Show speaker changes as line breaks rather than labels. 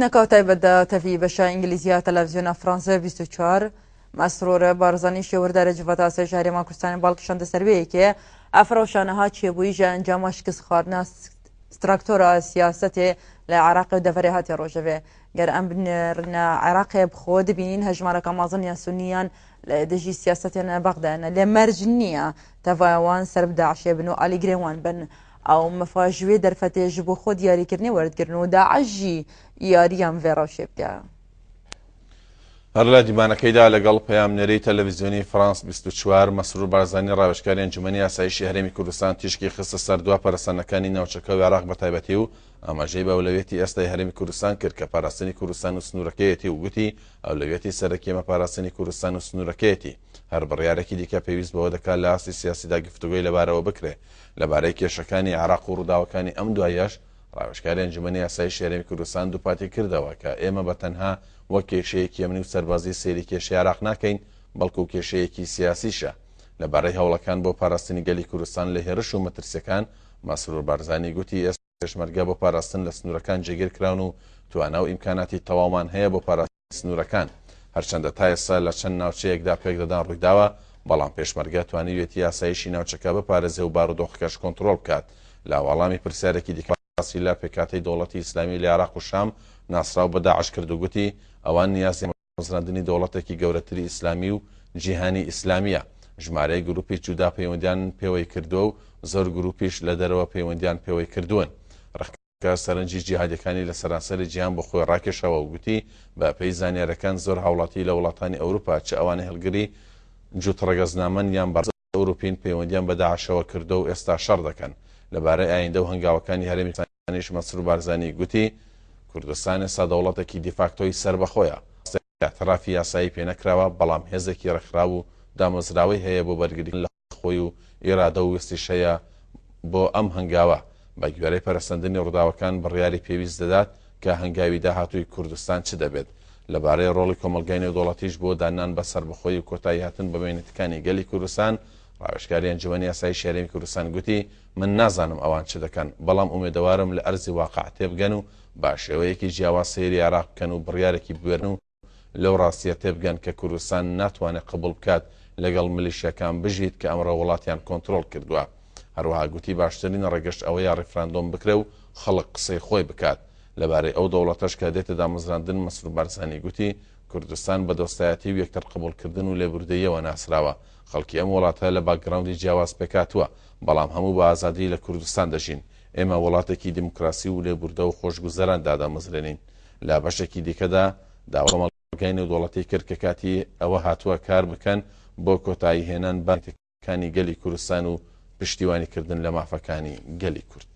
نەکاو تایبەت دە تەڤی بەشە ئینگلیزیا تەلەڤزیۆنا فرانسە 24 مەسرور بارزانی شێوردارە جڤاتا ئاسایش هەرێما کوردستانی باڵ کیشاندە سەر وێ یەکێ ئەف رەوشانەها چێبووی ژە ئەنجاما شکست خواردنا ستراکتۆرا سیاسەتێ لە عراقێ و دەڤەرێ هاتێ ڕۆژەڤێ گەر ئەم بنێرنە عراقێ بخۆ دبینین هەژمارەکە مازن یان سونیان لە دژی سیاسەتێن بەغدایانە لێ مەرج نییە تەڤایەوان سەر داعشێ بن و ئالیگرێ وان بن ئەو مفا ژوێ دەرفەتێ ژ بۆ خۆ دیاریکردنێ وەردگرن و داعش ژی یاریان ڤێ ڕەوشێ بکە.
هەر لە دیمانەکەیدا لەگەڵ پەیامنێری تەلەڤیزیۆنی فرانس 24، مەسرور بارزانی ڕاوێژکاری ئەنجومەنی ئاسایشی هەرێمی کوردستان تیشکی خستە سەر دوا پەرەسەندنەکانی ناوچەکە و عێراق بەتایبەتی و ئاماژەی بە ئەولەویەتی ئێستای هەرێمی کوردستان کرد کە پاراستنی کوردستان و سنوورەکەیەتی و گوتی ئەولەویەتی سەرەکی ئێمە پاراستنی کوردستان و سنوورەکەیەتی هەر بڕیارێکی دیکە پێویست بەوە دەکات لە ئاستی سیاسیدا گفتوگۆی لەبارەوە بکرێ لەبارەی کێشەکانی عێراق و ڕووداوەکانی ئەم دواییەش ڕاوێژکاری ئەنجومەنی ئاسایشی هەرێمی کوردستان دووپاتی کردەوە کە ئێمە بە تەنها وەک کێشەیەکی ئەمنی و سەربازی سەیری کێشەی عێراق ناکەین، بەڵکو کێشەیەکی سیاسیشە. لەبارەی هەوڵەکان بۆ پاراستنی گەلی کوردستان لە هێرش و مەترسیەکان، مەسرور بارزانی گوتی، ئێستا پێشمەرگە بۆ پاراستن لە سنوورەکان جێگیر کراون و توانا و ئیمکاناتی تەواومان هەیە بۆ پاراستنی سنوورەکان، هەرچەندە تا ئێستا لە چەند ناوچەیەکدا پێکدەدان ڕوویداوە، بەڵام پێشمەرگە توانیویەتی ئاسایشی ناوچەکە بپارێزێ و بارودۆخەکەش کۆنترۆڵ بکات. لە وەڵامی پرسیارێکی دیکە باسی لە پێکهاتەی دەوڵەتی ئیسلامی لە عێراق و شام ناسراو بە داعش کرد و گوتی، ئەوان نیازیان بە دامەزراندنی دەوڵەتێکی گەورەتری ئیسلامی و جیهانی ئیسلامییە. ژمارەیەک گروپی جودا پەیوەندیان پێوەی کردووە و زۆر گروپیش لە دەرەوە پەیوەندیان پێوەی کردوون. کە سەرنجی جیهادیەکانی لە سەرانسەری جیهان بۆ خۆی ڕاکێشاوە و گوتی، بە پێی زانیارەکان زۆر هاوڵاتی لە وڵاتانی ئەوروپا چ ئەوانەی هەڵگری جووت ڕەگەزنامەن یان بە ئەوروپین پەیوەندیان بە داعشەوە کردوە و ئێستا شەڕ دەکەن. لە بارەی ئایندە و هەنگاوەکانی هەرێمی کوردستانیش مەسرور بارزانی گوتی، کوردستان ئێستا دەوڵەتێکی دیفاکتۆی سەربەخۆیە، ئیعترافی یاسایی پێنەکراوە، بەڵام هێزێکی ڕێکخراو و دامەزراوەی هەیە بۆ بەرگریکردن لە خۆی و ئیرادە و ویستیش هەیە بۆ ئەم هەنگاوە، بە گوێرەی پەرەسەندنی ڕووداوەکان بڕیاری پێویست دەدات کە هەنگاوی داهاتووی کوردستان چ دەبێت. لەبارەی ڕۆڵی کۆمەڵگای نێودەوڵەتیش بۆ داننان بە سەربەخۆیی و کۆتاییهاتن بە مەینەتەکانی گەلی کوردستان، ڕاوێژکاری ئەنجومەنی ئاسایشی هەرێمی کوردستان گوتی، من نازانم ئەوان چ دەکەن، بەڵام ئومێدەوارم لە ئەرزی واقع تێبگەن و بە شێوەیەکی جیاواز سەیری عێراق بکەن و بڕیارێکی بوێرن و لەو ڕاستییە تێبگەن کە کوردستان ناتوانێت قبوڵ بکات لەگەڵ ملیشیاکان بژیت کە ئەمڕۆ وڵاتیان کۆنترۆڵ کردووە. هەروەها گوتی باشترین ڕێگەش ئەوەیە ڕیفراندۆم بکرێ و خەڵک قسەی خۆی بکات. لەبارەی ئەو دەوڵەتەش کە دێتە دامەزراندن مەسرور بارزانی گوتی کوردستان بە دۆستایەتی و یەکتر قبوڵکردن و لێبوردەییەوە ناسراوە. خەڵکی ئەم وڵاتە لە باکگراوندی جیاواز پێکهاتووە، بەڵام هەموو بە ئازادی لە کوردستان دەژین. ئێمە وڵاتێکی دیموکراسی و لێبوردە و خۆشگوزەران دادەمەزرێنین. لە بەشێکی دیکەدا داوای کۆمەڵگای نێودەوڵەتی کرد کە کاتی ئەوە هاتووە کار بکەن بۆ کۆتایی هێنان بە کانی گەلی کوردستان و پشتیوانی کردن لە مافەکانی گەلی کورد.